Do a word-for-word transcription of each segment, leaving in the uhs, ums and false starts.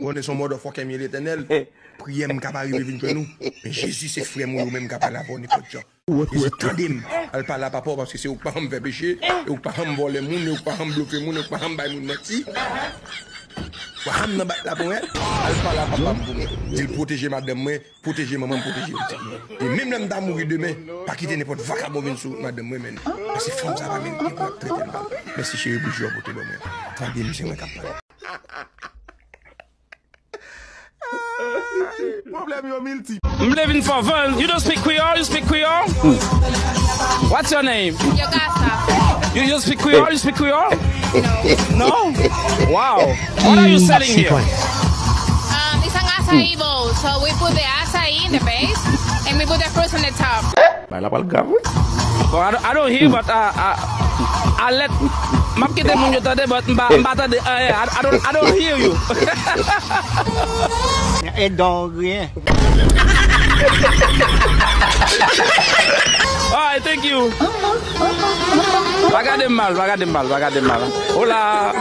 Ou konnen se yon motherfucker m ye, Letènèl. Priyè m ka pa rive vin jwenn ou. Men Jezi se frè m ou ye, ou menm ka pale avè w nenpòt jan. Jezi, tande m. Al pale a papa w, paske se ou k pa janm fè peche, e ou k pa janm vòlè moun, e ou k pa janm blofe moun, e ou k pa janm bay moun manti. Ou pa janm nan bay la pou mwen. Al pale a papa m pou mwen. Di l pwoteje madanm mwen, pwoteje manman m, pwoteje pitit mwen. E menm lè m ta mouri demen, pa kite nenpòt vakabon vin sou madanm mwen, men. Paske fanm sa pa merite pou y ap trete l mal. Mèsi cheri pou jou w pote ban mwen. Tande m, se mwen k ap pale. Pwoblèm yo miltip. M live in Favan. You don't speak Creole? You speak Creole? What's your name? Yogasa. You, you speak Creole? You speak Creole? No. No? Wow. What are you selling here? Um, it's an acai bowl. So we put the acai in the base and we put the fruits on the top. Bay la pral grav, wi. Bon, I don't, I don't hear, but uh, uh, I let, m ap kite moun yo tande, but m pa, m pa tande anyen. I, I don't, I don't hear you. E dò griyen. Alright, thank you. Pa gade m mal, pa gade m mal, pa gade m mal. Hola.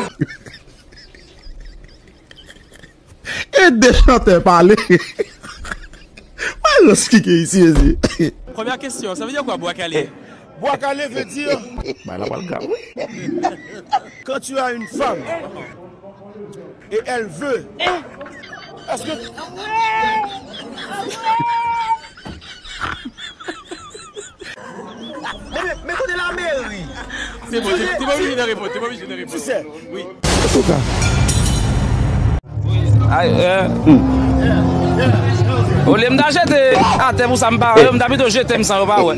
E de chantè pale. Mwen rans kike isi, ezi. Première question, ça veut dire quoi, bwa kale? Bwa kale veut dire, bay la pral grav, wi. Quand tu as une femme et elle veut, est-ce que... Men, men kote lameri? Se bon, te, te pa oblije de reponn, te pa oblije de reponn. Wi. Ay, eh. Olye m ta jete atè pou sa m pa wè, m ta pito jete m san yo pa wè.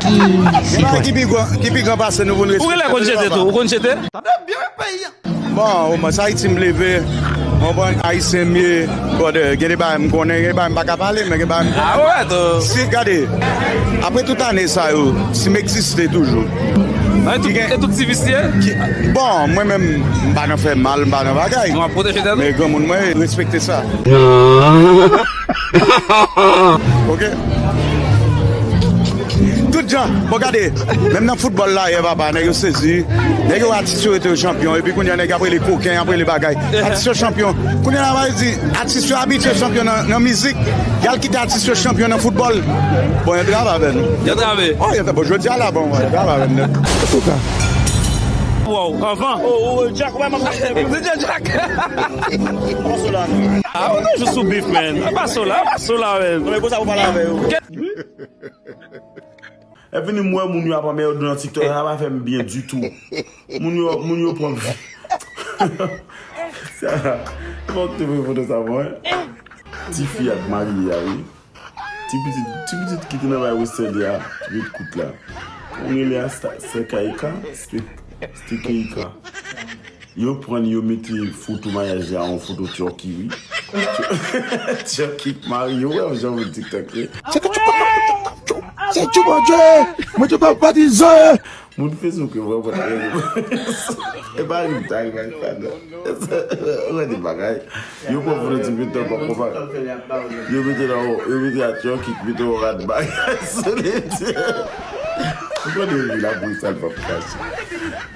Ki, ki pi gran, ki pi gran pase nou pou n respekte. Ou genlè konn jete tou, ou konn jete? Tande byen peyi a. Bon, o mwen, sa Ayiti m leve, bon, bon, Ayisyen m ye, brother, gen de bagay m konnen, gen de bagay m pa ka pale, men gen bagay m konnen. Ah ouais, tou. Si, gade, apre tout ane sa yo, si m egziste toujou. Mwen tout, e tout ti visye? Bon, mwen menm, m pa nan fè mal, m pa nan bagay. Nou ap pwoteje tèt nou. Men granmoun mwen respekte sa. Ok? Tout jan, bon, gade, menm nan foutbòl la yè, papa, nèg yo sezi. Nèg yo atis yo rete yo chanpyon, epi kounye a nèg ap rele koken, ap rele bagay. Atis yo chanpyon. Kounye a la, va di, atis yo abitye chanpyon nan, nan mizik. Y al kite atis yo chanpyon nan foutbòl. Bon, yo travay avè nou. Yo travay. Oh, yo travay. Bon, jodi a la, bon, yo travay avè nou nèt. Antouka. Wow, anvan. Oh, oh, Jack, wè, m ap... Di Jack. Ah, ou toujou sou bif, man. Pa sou la, pa sou la, man. Non, men konsa pou pale avè yo. Epi ni m wè moun yo ap anmède nan TikTok, sa pa fè m byen ditou. Moun yo, moun yo pran... Sa, fòk te voye foto sa mwen. Tifi ak marye a, wi. Ti pitit, ti pitit ki te nan bay Westerlie a, ti pitit kout la. Ou rele a Sta-, Sekaika? Ste-, Stekeika. Yo pran, yo mete foto maryaj la, yon foto Chucky, wi. Chucky k marye, ou wè jan moun TikTok ye. Se ke tu peux, se tu peux, Dieu, mais tu peux baptiser. Moun Facebook yo vrèman trè... E pa yon tay bay sa non. Ou wè de bagay. Yo pran foto ti pitit pa konpa. Yo mete nan, yo mete a Chucky, mete yon rad bagay sou li. Ou konnen wi, la pou sa l p ap kache.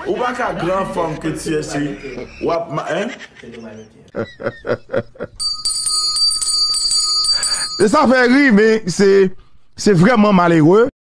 Ou pa ka gran fanm ke ti esi. W ap ma-, hein? E sa fè ri, men se, se vrèman malere.